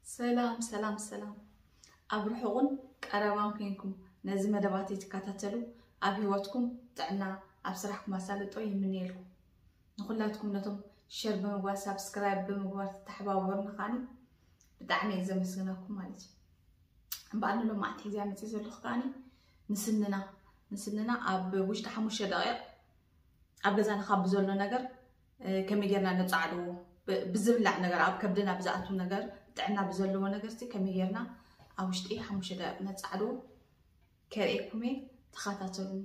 ሰላም ሰላም ሰላም፣ ኣብ ርሑቕን ቀረባን ኮንኩም ነዚ መደባተይ ትከታተሉ፣ ኣብ ህይወትኩም ጥዕና፣ ኣብ ስራሕኩም ኣሳልጦ ይምነየልኩም። ንኹላትኩም ነቶም ሸር ብምግባር፣ ሳብስክራይብ ብምግባር ትተሓባበሩኒ ከዓኒ ብጣዕሚ እየ ዘመስግነኩም ማለት እዩ። እምበኣር ንሎማዓንቲ ሒዘያ መፅእ ዘለኹ ከዓኒ ንስንና ንስንና ኣብ ውሽጢ ሓሙሽተ ደቂቕ ኣብ ገዛና ካብ ብዘሎ ነገር ከመይ ጌርና ነፃዕድዎ፣ ብዝብላዕ ነገር፣ ኣብ ከብድና ብዝኣቱ ነገር፣ ጥዕና ብዘለዎ ነገር ሲ ከመይ ጌርና ኣብ ውሽጢ ሓሙሽተ ደቂቕ ነፃዕድዎ ከርእየኩም እየ። ተኸታተሉኒ።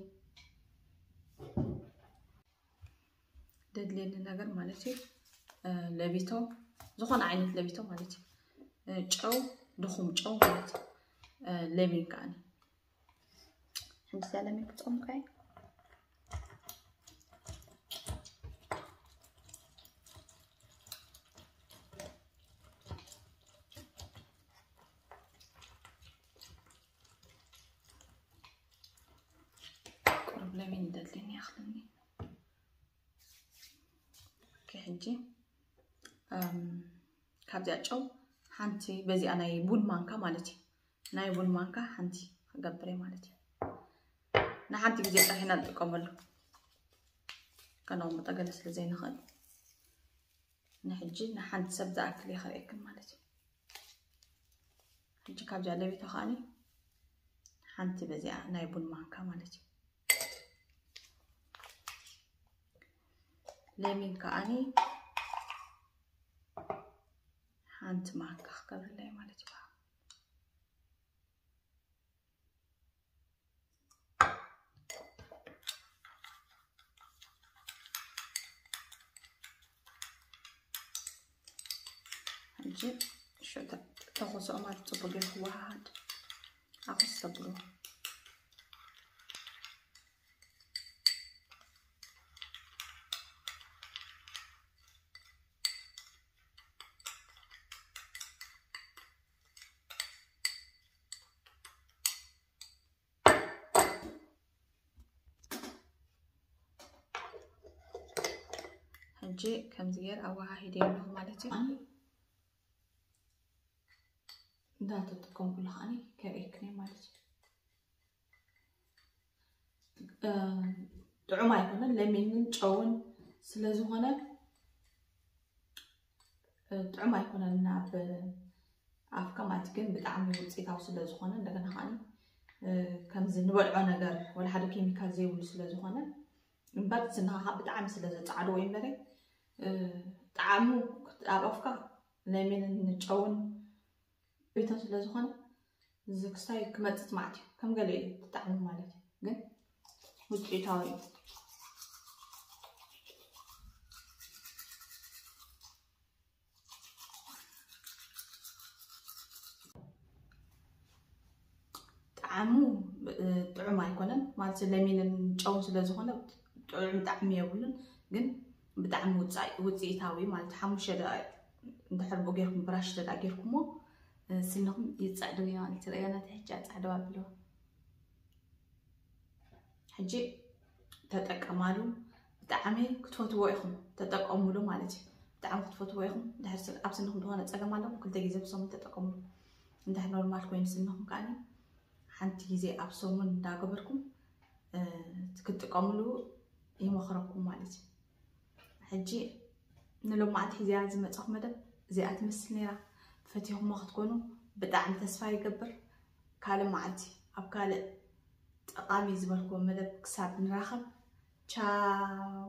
ደድልየኒ ነገር ማለት እዩ፣ ለቢቶ፣ ዝኾነ ዓይነት ለቢቶ ማለት እዩ፣ ጨው፣ ድኹም ጨው ማለት እዩ፣ ለሚን ከዓኒ ሕጂ ሰለሚ ክጾምካይ ቁሩብ ለሚን ደድልኒ ያኽልኒ። ኦኬ፣ ሕጂ ካብዚኣ ጨው ሓንቲ በዚኣ ናይ ቡን ማንካ ማለት እዩ። ናይ ቡን ማንካ ሓንቲ ክገብር እየ ማለት እዩ። ንሓንቲ ግዜ ጥራሕ ኢና ንጥቀመሉ፣ ከነቕምጦ ገለ ስለ ዘይንኽእል ንሕጂ ንሓንቲ ሰብ ዝኣክል እየ ከርእየክን ማለት እዩ። ሕጂ ካብዚኣ ለቢቶ ከዓኒ ሓንቲ በዚኣ ናይ ቡን ማንካ ማለት እዩ። ለሚን ከዓኒ ሓንቲ ማንካ ክገብርለይ ማለት እዩ። ሕጂ ሸተ ተኾስኦ ማለት ጽቡቅ ጌርኩ ዋሃድ ኣኹስ ተብሎ። ሕጂ ከምዚ ጌር ኣወሃሂደ ኣለኹ ማለት እዩ። እንዳተጠቀምኩ ኣለኹ ኣነ ከርእየክን ማለት እዩ። ጥዑም ኣይኮነን፣ ለሚንን ጨውን ስለ ዝኾነ ጥዑም ኣይኮነን ኣብ ኣፍካ ማለት ግን ብጣዕሚ ውፅኢታዊ ስለ ዝኾነ፣ እንደገና ከዓ ከምዚ ንበልዖ ነገር ወላ ሓደ ኬሚካል ዘይብሉ ስለ ዝኾነ እምበር ስንኻ ከዓ ብጣዕሚ ስለ ዘፃዕዶ ወይ እምበረ ጣዕሙ ኣብ ኣፍካ ለሚንን ጨውን ቤቶ ስለ ዝኾነ እዚ ክሳይ ክመፅእ ማለት እዩ። ከም ገለ እዩ ብጣዕሚ ማለት እዩ፣ ግን ውፅኢታዊ እዩ። ጣዕሙ ጥዑም ኣይኮነን ማለት ለሚንን ጨውን ስለ ዝኾነ ጥዑም ጣዕሚ የብሉን፣ ግን ብጣዕሚ ውፅኢታዊ ማለት ሓሙሽተ ደቂቕ እንድሕር ብኡ ጌርኩም ብራሽ ተዳ ጌርኩሞ ስንኹም ይፀዕድው ማለት ትርእዮ። ናተይ ሕጂ ኣፃዕደው ኣብለዋ። ሕጂ ተጠቀማሉ። ብጣዕሚ ክትፈትዎ ኢኹም፣ ተጠቀሙሉ ማለት እዩ። ብጣዕሚ ክትፈትዎ ኢኹም። ድሕር ኣብ ስንኹም ዝኾነ ፀገም ኣለኩም ክልተ ግዜ ብሰሙን ተጠቀሙሉ። እንድሕር ኖርማል ኮይኑ ስንኹም ከዓኒ ሓንቲ ግዜ ኣብ ሰሙን እንዳገበርኩም ክትጥቀሙሉ ይመኽረኩም ማለት እዩ። ሕጂ ንሎማዓንቲ ሒዝያ ዝመፀኹ መደብ እዚኣ ትመስል ነይራ። ፈቲኹሞ ክትኮኑ ብጣዕሚ ተስፋ ይገብር። ካልእ መዓልቲ ኣብ ካልእ ጠቓሚ ዝበልክዎ መደብ ክሳብ ንራኸብ፣ ቻው።